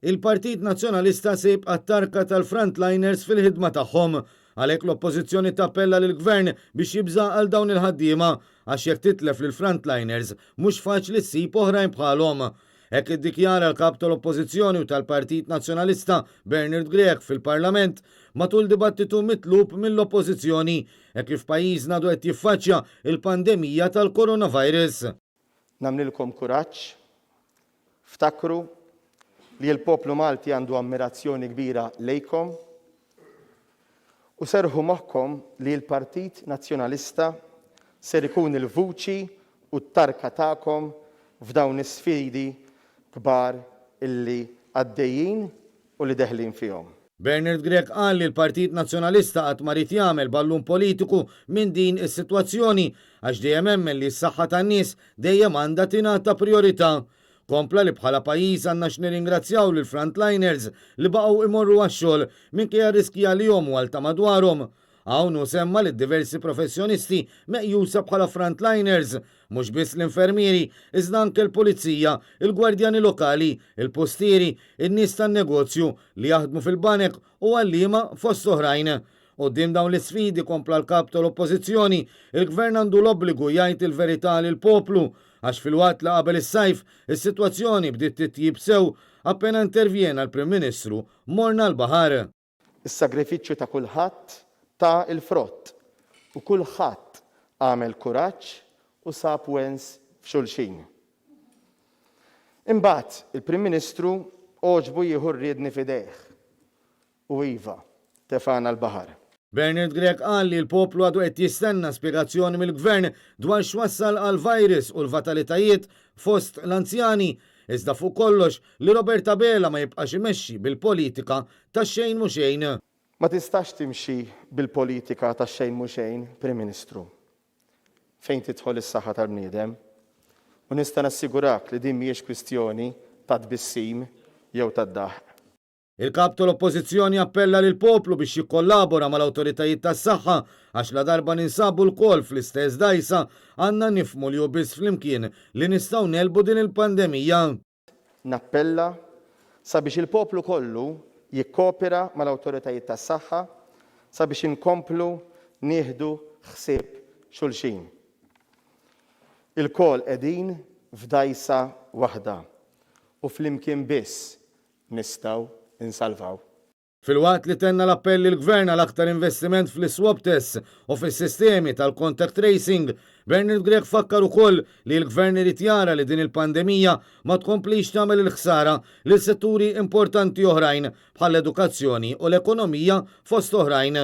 il-Partit Nazzjonalista se jibqa' t-tarka tal-frontliners fil-ħidma tagħhom. Għalhekk l-Oppożizzjoni tappella lill-Gvern biex jibża' għal dawn il-ħaddiema għax jekk titlef lill-frontliners mhux faċli ssib oħrajn bħalhom. Hekk iddikjara l-Kap tal-Oppożizzjoni u tal-Partit Nazzjonalista Bernard Grech fil-Parlament matul dibattitu mitlub mill-Oppożizzjoni hekk kif pajjiżna għadu qed jiffaċċja l-pandemija tal-coronavirus. Nagħmlilkom kuraġġ. Ftakru li l-poplu Malti għandu ammirazzjoni kbira lejkom u serrħu moħħkom li l-Partit Nazzjonalista ser ikun il-vuċi u t-tarka tagħkom f'dawn is-sfidi kbar illi għaddejjin u li deħlin fihom. Bernard Grech qal li l-Partit Nazzjonalista qatt ma ried jagħmel ballun politiku minn din is-sitwazzjoni għax dejjem emmen li s-saħħa tan-nies dejjem għandha tingħata prijorità. Kompla li bħala pajjiż għandna x'nirringrazzjaw lill-frontliners li baqgħu imorru għax-xogħol minkejja r-riskji għalihom u għal ta' madwarhom. Hawn hu semma lid-diversi professjonisti meqjusa bħala frontliners, mhux biss l-infermieri, iżda anke l-pulizija, il-gwardjani lokali, il-postieri, in-nies tan-negozju, li jaħdmu fil-banek u għalliema fost oħrajn. Quddiem dawn l-isfidi, kompla l-Kap tal-Oppożizzjoni, il-Gvern għandu l-obbligu jgħid il-verità lill-poplu għax filwaqt li qabel is-sajf is-sitwazzjoni bdiet titjib sew, appena intervjena l-Prim Ministru morna l-baħar. Is-sagrifiċċju ta' kulħadd ta l-frott u kulħadd għamel kuraġġ u sab wens f'xulxin. Imbagħad il-Prim Ministru għoġbu jieħu r-riedni f'idejh u iva, tefagħna l-baħar. Bernard Grech qal li l-poplu għadu qed jistenna spjegazzjoni mill-Gvern dwar x'wassal għall-virus u l-fatalitajiet fost l-anzjani, iżda fuq kollox li Robert Abela ma jibqax imexxi bil-politika ta' xejn mhu xejn. Ma tistax timxi bil-politika ta' xejn mhu xejn, Prim Ministru, fejn tidħol is-saħħa tal-bniedem. U nista' nassigurak li din mhijiex kwistjoni ta' tbissim jew ta' daħq. Il-Kap tal-Oppożizzjoni appella lill-poplu biex jikkollabora mal-awtoritajiet tas-saħħa għax ladarba ninsabu lkoll fl-istess dgħajsa, għandna nifhmu li hu biss flimkien li nistgħu negħlbu din il-pandemija. Nappella sabiex il-poplu kollu jikkopera mal-awtoritajiet tas-saħħa sabiex inkomplu nieħdu ħsieb xulxin. Ilkoll qegħdin f'dgħajsa waħda u flimkien biss nistgħu nsalvaw. Filwaqt li tenna l-appell lill-Gvern għal aktar investiment fl-iswab tests u fis-sistemi tal-contact tracing, Bernard Grech fakkar ukoll li l-Gvern irid jara li din il-pandemija ma tkomplix tagħmel il-ħsara lil setturi importanti oħrajn bħall-edukazzjoni u l-ekonomija fost oħrajn.